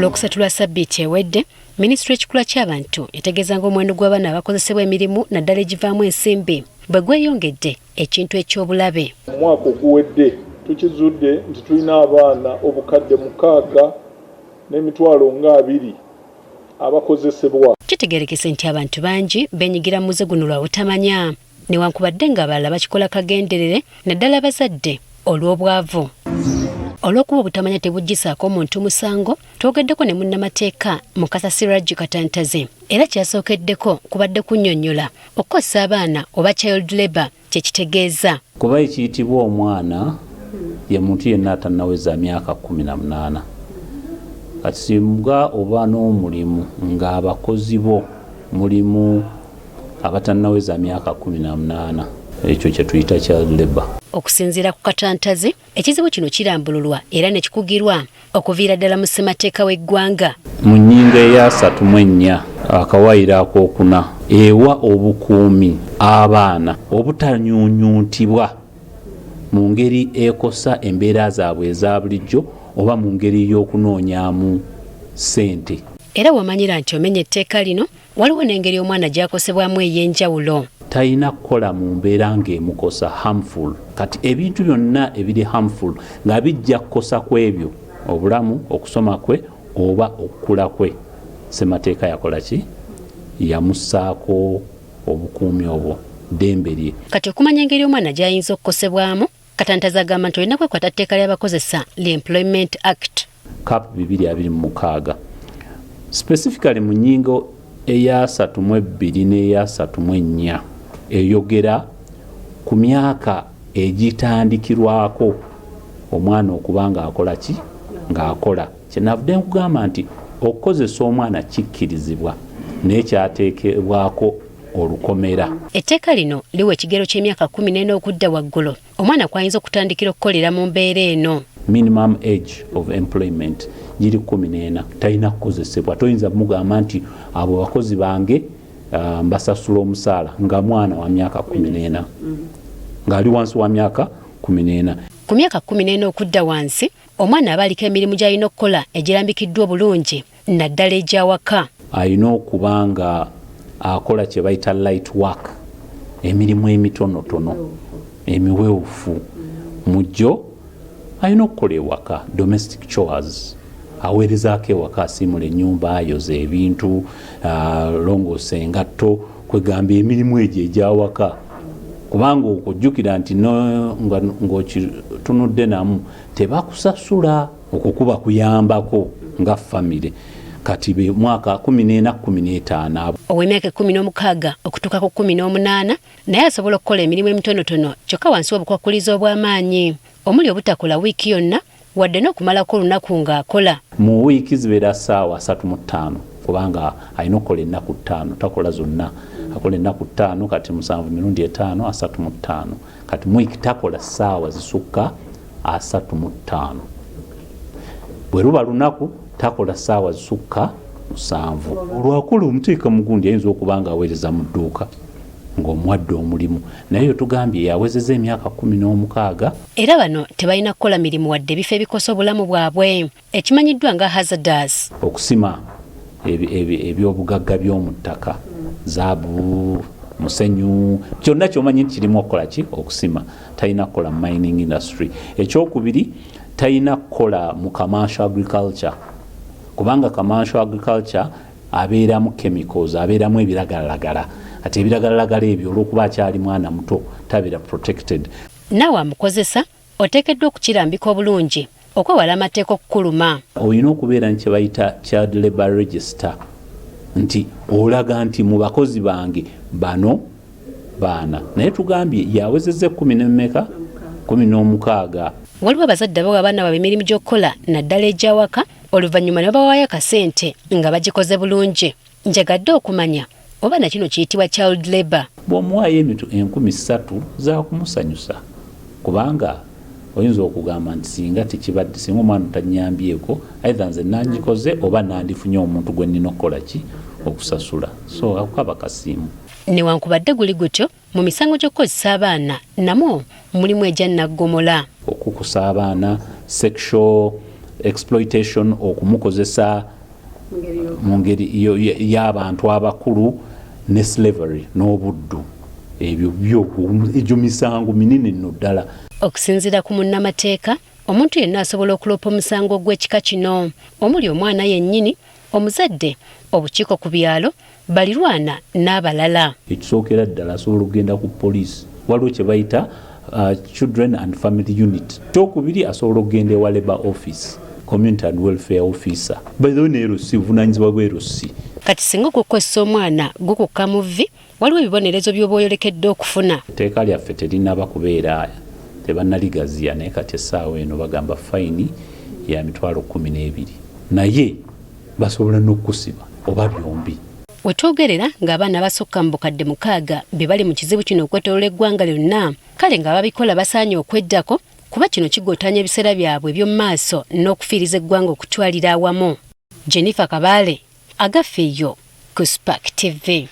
Lwokusatu lwa ssabbiiti ewedde, minisitule y'ekikula ky'abantu yategeeza ng'omuwendo gw'abaana abakozesebwa emirimu naddala egivaamu ensimbi bwe gweyongedde, ekintu eky'obulabe. Mu mwaka oguwedde tukizudde nti tulina abaana obukadde 6 n'emitwalo nga 20 abakozesebwa. Kitegeerekese nti abantu bangi beenyigira mu muze guno lwa butamanya, newankubadde ng'abalala bakikola kagenderere, naddala abazadde olw'obwavu. Olw'okuba obutamanya tebuggisaako omuntu musango, twogeddeko ne munnamateeka Mukasa Siraji Katantaze, era kyasookeddeko kubadde kunnyonnyola okukozesa abaana oba child labour kye kitegeeza. Kuba ekiyitibwa omwana ye muntu yenna atannaweza myaka 18. Kati singa oba n'omulimu ng'abakozi bo mulimu abatannaweza myaka 18, ekyo kye tuyita child labor. Okusinziira ku Katantazi, ekizibu kino kirambululwa era ne kikugirwa okuviira ddala mu ssemateeka w'eggwanga. Mu nnyingo eyasatu mu ennya akawaayiro akookuna ewa obukuumi abaana obutanyuunyuntibwa mu ngeri ekosa embeera zaabwe eza bulijjo oba mu ngeri y'okunoonyaamu ssente. Era wamanyira nti omenya etteeka lino, waliwo n'engeri omwana gy'akosebwamu ey'enjawulo. Talina kukola mu mbeera ng'emukosa, harmful. Kati ebintu byonna ebiri harmful nga bijja kukosa ku ebyo obulamu, okusoma kwe oba okukula kwe, ssemateeka yakola ki? Yamussaako obukuumi obwo, ddembe lye. Kati okumanya engeri omwana gy'ayinza okukosebwamu, Katantazi agamba nti olina kwekwata tteeka ly'abakozesa li Employment Act. Cap 226, specifically mu nnyingo eyasatu mu ebbiri n'eyasatu mu ennya, eyogera ku myaka egitandikirwako omwana okuba ng'akola ki, ng'akola. Kyenavudde nkugamba nti okukozesa omwana kikkirizibwa, naye kyateekebwako olukomera. Etteeka lino liwa ekigero ky'emyaka 14 okudda waggulu omwana kw'ayinza okutandikira okukolera mu mbeera eno. Minimum age of employment giri 14. Talina kukozesebwa. Toyinza mugamba nti abo bakozi bange, mbasasula omusaala, nga mwana wa myaka 14, ng'ali wansi wa myaka 14. Ku myaka 14 okudda wansi, omwana aba aliko emirimu gy'alina okukola egirambikiddwa obulungi, naddala egy'awaka. Alina okuba nga akola kye bayita light work, emirimu emitonotono emiwewufu. Mujjo alina okukola ewaka, domestic chores, aweerezaako ewaka, asiimula ennyumba, ayoza ebintu, longoosa engatto, kwegamba emirimu egyo egyawaka. Kubanga okujjukira nti ng'okitunudde namu tebakusasula, okukuba kuyambako nga famire. Kati be mwaka 14, 15 abo. Ow'emyaka 16 okutuuka ku 18 naye asobola okukola emirimu emitonotono, kyokka wansi w'obukwakulizo obw'amaanyi omuli obutakola wiiki yonna wadde n'okumalako olunaku ng'akola. Mu wiiki zibeera ssaawa 35, kubanga alina okukola ennaku 5. Takola zonna, akola ennaku 5. Kati 7 mirundi 5, 35. Kati mu wiiki takola ssaawa zisukka 35. Bwe luba lunaku, takola ssaawa zisukka 7. Olwakola omuteeka mugundi, ayinza okuba nga aweereza mu dduuka ng'omuwadde omulimu, naye tugambye yawezeza emyaka 16. Era bano tebalina kukola mirimu wadde ebifo ebikosa obulamu bwabwe, ekimanyiddwa nga hazardous. Okusima ebyobugagga by'omu ttaka, zaabu, musenyu, kyonna kyomanyi nti kirimu okukola ki, okusima, talina kukola mu mining industry. Ekyokubiri, talina kukola mu commercial agriculture, kubanga commercial agriculture abeeramu chemicals, abeeramu ebiragalalagala. Ati ebiragalalagala ebyo, olwokuba akyali mwana muto, tabeera protected. Naawe amukozesa oteekeddwa okukirambika obulungi okwewala amateeka okukuluma. Olina okubeera ne kyebayita child labor register, nti olaga nti mu bakozi bange bano baana, naye tugambye yawezezza ekkumi nemmeka? 16. Waliwo abazadde abawa abaana baabwe emirimu gy'okukola, naddala egy'awaka, oluvannyuma ne babawaayo akasente nga bagikoze bulungi. Njagadde okumanya oba na kino kiyitibwa child labor. Bw'omuwaayo emitu 3000 zakumusanyusa, kubanga oyinza okugamba nti singa tekibadde, singa omwana tanyambyeko, either nze nangikoze oba nandifunye omuntu gwe nnina okukola ki, okusasula. So ako kaba kasiimu. Newankubadde guli gutyo, mu misango gy'okukozesa abaana namwo mulimu egya naggomola. Okukusa abaana, sexual exploitation, okumukozesa. Mu ngeri y'abantu abakulu ne slavery n'obuddu, ebyo byo egyo misango minene nno ddala. Okusinziira ku munnamateeka, omuntu yenna asobola okuloopa omusango ogw'ekika kino omuli omwana yennyini, omuzadde, obukiiko ku byalo, balirwana n'abalala. Ekisookera ddala, asobola okugenda ku poliisi, waliwo kye bayita Children and Family Unit. Kyokubiri, asobola okugenda ewa Labour Office, Community and Welfare Officer, by the way ne LC, obuvunanyizibwa bwa LC. Kati singa ogw'okukozesa omwana gukukka mu vvi, waliwo ebibonerezo by'oba oyolekedde okufuna. Etteeka lyaffe terinaba kubeera, tebannaligaziya, naye kati essaawa eno bagamba fayini ya 120,000, naye basobola n'okukusiba oba byombi. Wetwogerera ng'abaana abasukka mu 6,000 be bali mu kizibu kino okwetoloola eggwanga lyonna, kale ng'ababikola basaanye okweddako kuba kino kigotaanya ebiseera byabwe eby'omu maaso n'okufiiriza eggwanga okutwalira awamu. Jennifer Kabaale, Agafeeyo ku Spark TV.